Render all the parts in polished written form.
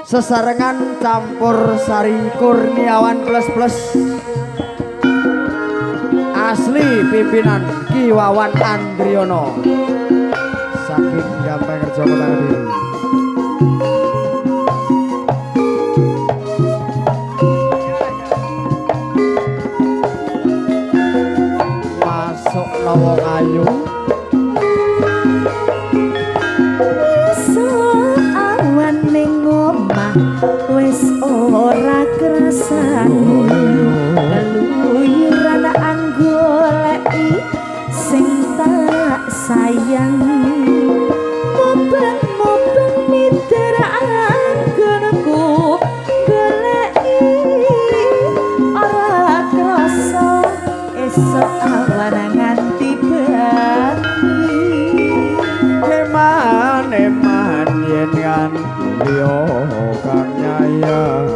Sesarengan campur sari Kurniawan plus plus. Asli pimpinan Ki Wawan Andriono saking Gampeng Rejo Kota Kediri. Masuk wong ayu awan ning omah wis ora krasane, keluyuran anggoleki sing tak sayang. Mubeng-mubeng miter anggonku goleki ora krasa esuk awan nganti bengi. Eman-eman yen kan liya kang nyayang,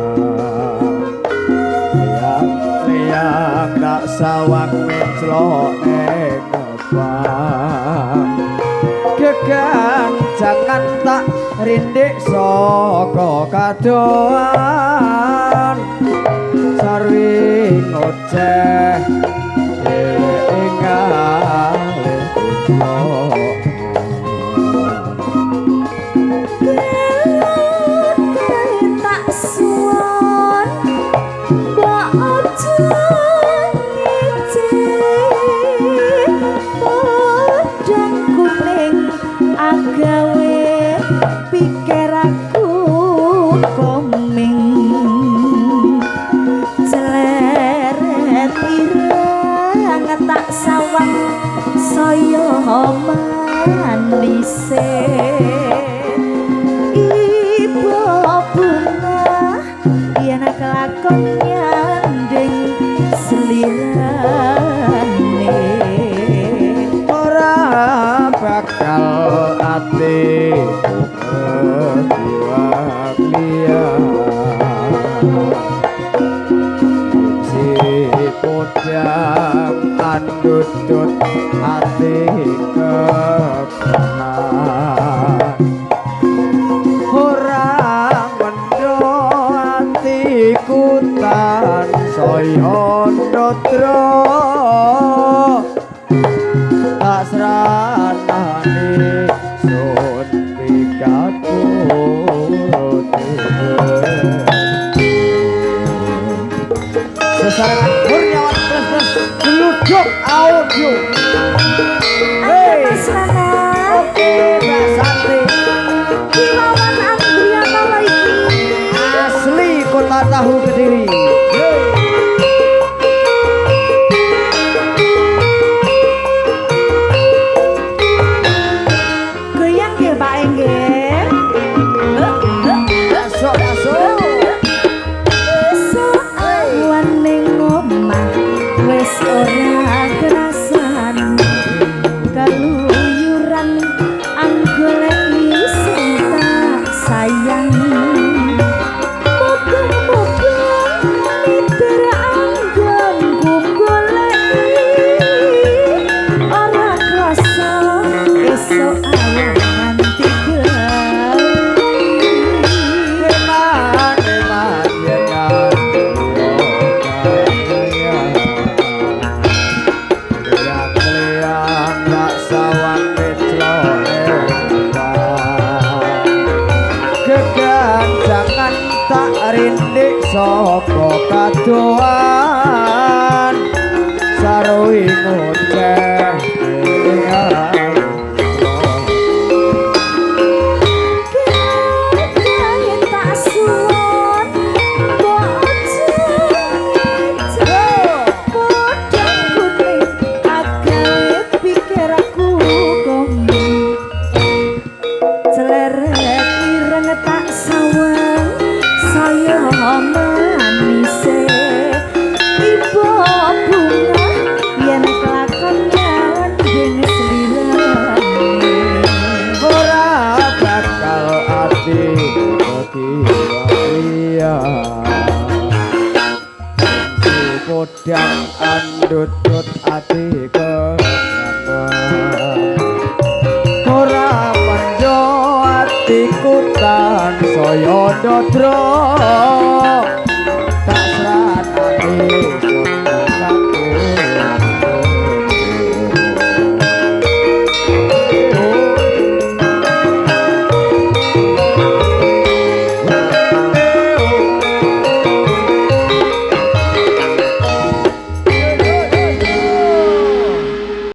liyang tak sawang menclok ning kebang. Gegang jangan tak rindik saka kadohan, sarwi ngoceh dheweke ngalih. Tak suwon mbok aja ngece, podang kuning agawe pikir aku koming. Celeret ireng tak sawang saya manise. Ibu bunga yen kelakon nyanding selirane, ora bakal ati ketiwak liya. Si podang andutut ati kekenan, ora mendho atiku tansaya ndodro. Tak sranani sun pikatut. Sesarengan Kurniawan plus plus Gluduk Audio. Hey. Mas Rana. Oke, Mbak Santi. Ki Wawan Andriono lho iki. Asli Kota Tahu Kediri. Hey. Goyang nggih Pak nggih. Masuk, masuk. Esuk awan ning omah wis ora krasan, keluyuran anggoleki sing tak sayang. Mubeng-mubeng miter anggonku goleki ora krasa esuk awan nganti bengi. Eman, eman yen kan liang-liang tak sawang meclok gegan jangan tak rindik saka kadohan, sarwi ngoceh. Tak suwon mbok aja ngece, podang kuning agawe pikir aku koming. Celeret ireng tak sawang saya manise. Ibu bunga yen kelakon nyanding slirane, ora bakal ati ketiwa. Si podang andutut ati kekangen, ora mendho atiku. Lan saya ndodro, tak sranane.